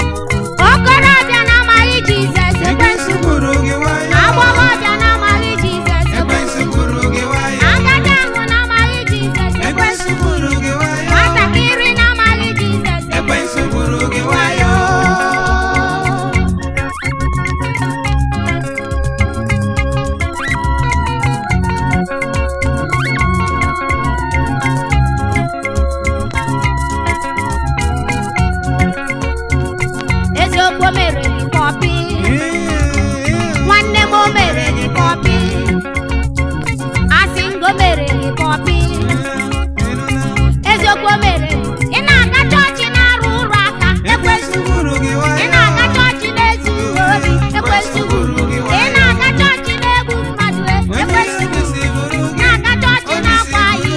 Okorobịa na-amaghị Jizọs, Ekwensu gburu gị wayo. Agbọghọbịa na-amaghị Jizọs, Ekwensu gburu gị wayo. Agadi ahụ na-amaghị Jizọs, Ekwensu gburu gị wayo. Nwatakịrị na-amaghị Jizọs, Ekwensu gburu gị wayo. Eziokwu, o mere gị kọpị. Nwanne m, o mere gị kọpị. Asị ngo mere gị kọpị. Eziokwu, o mere ị na-aga chọọchị na-arụ ụrụ aka, ekwensu. Ekwensu gburu gị Ị wayo. na-aga chọọchị na-ezu ori, ekwensu. Ị na-aga chọọchị na-egbu mmadụ, ekwensu. Na-aga chọọchị na-akwa yi,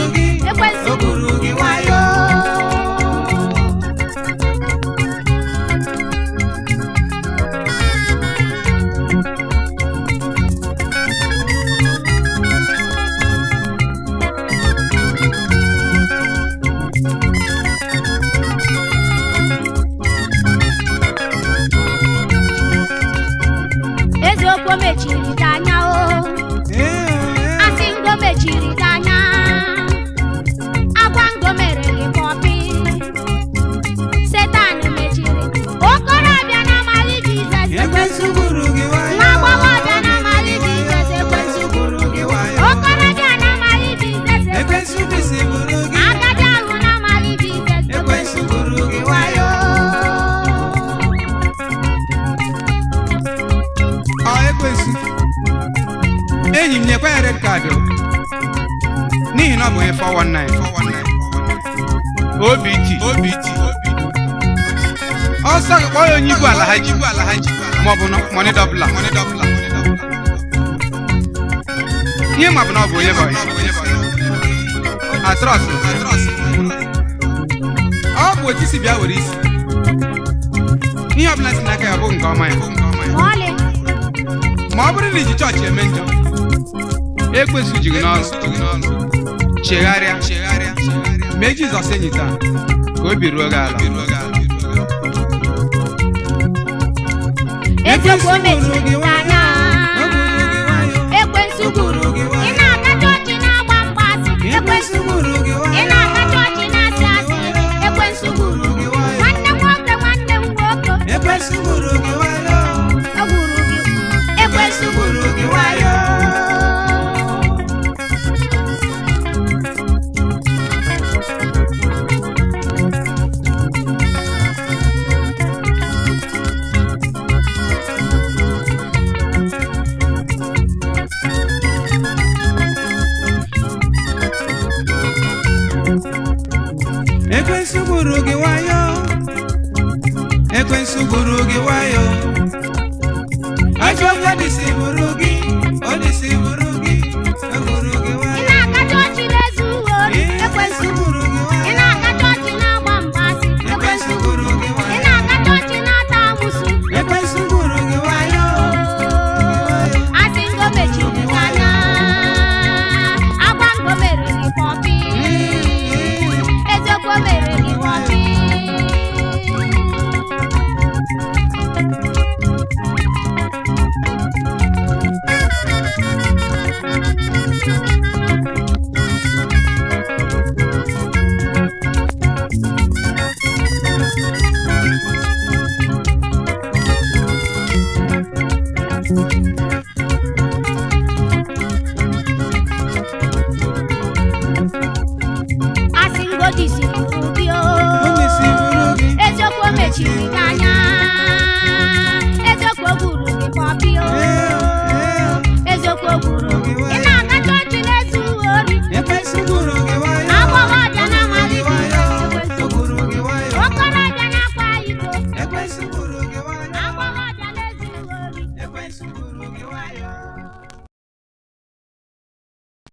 ekwensu. O gburu gị wayo. Eziokwu, o mechiri gị anya o. Asị ngo mechiri gị anya. Agwa ngo mere gị kọpị. Setan mechiri okorobịa na-amaghị Jizọs, Ekwensu gburu gị wayo. Nwa agbọghọbịa na-amaghị Jizọs, ekwensu. Gburu gị wayo. Okorobịa na-amaghị Jizọs, Ekwensu bisi gburu gị. Agadi ahụ na-amaghị Jizọs, Ekwensu gburu gị wayo. Ọ ekwensu, enyi m, nyekwa ya red card o, n'ihi na ọ bụ onye 419 OBT OBT. Ọsọ gị kpọọ ya onye igwe ala ha ji ma ọ bụ money doubler. Ihe ma bụ na ọ bụ onye boy atrọs. Ọ bụ otu isi bịa were isi, ihe ọbụla si n'aka ya bụ nke ọma ya. Ma ọlị. Ma ọ bụrụ na iji chọọchị eme njọ, ekwensu ji gị n'ọrụ. Chegharịa, mee Jizọs enyi taa ka obi ruo gị ala. Eziokwu, o mechiri gị anya. Ekwensu gburu. Ị na-aga chọọchị na-agba mgbaasị, ekwensu. Ekwensu gburu gị Ị wayo. na-aga chọọchị na-asị asị, ekwensu gburu. Nwanne m nwoke, nwanne m nwoke, Ekwensu gburu gị wayo. O gburu gị. Ekwensu gburu Gburu gị wayo. Ekwensu gburu gị wayo. Ekwensu gburu gị wayo. Ajọ ọhịa dịsị gburu gị. Ọ dịsị gburu gị. O gburu gị Ị wayo. na-aga chọọchị na-ezu ori, ekwensu. Ekwensu gburu gị Ị wayo. na-aga chọọchị na-agba mgbaasị, ekwensu. Ekwensu gburu gị Ị wayo. na-aga chọọchị na-ata amụsụ, Ekwensu gburu gị wayo. Asị ngo mechiri gị anya. Agwa ngo mere gị kọpị. Eziokwu, o mere gị kọpị. Asị ngo disi gburu gị o. Onye si gburu gị. Eziokwu, o mechiri gị anya.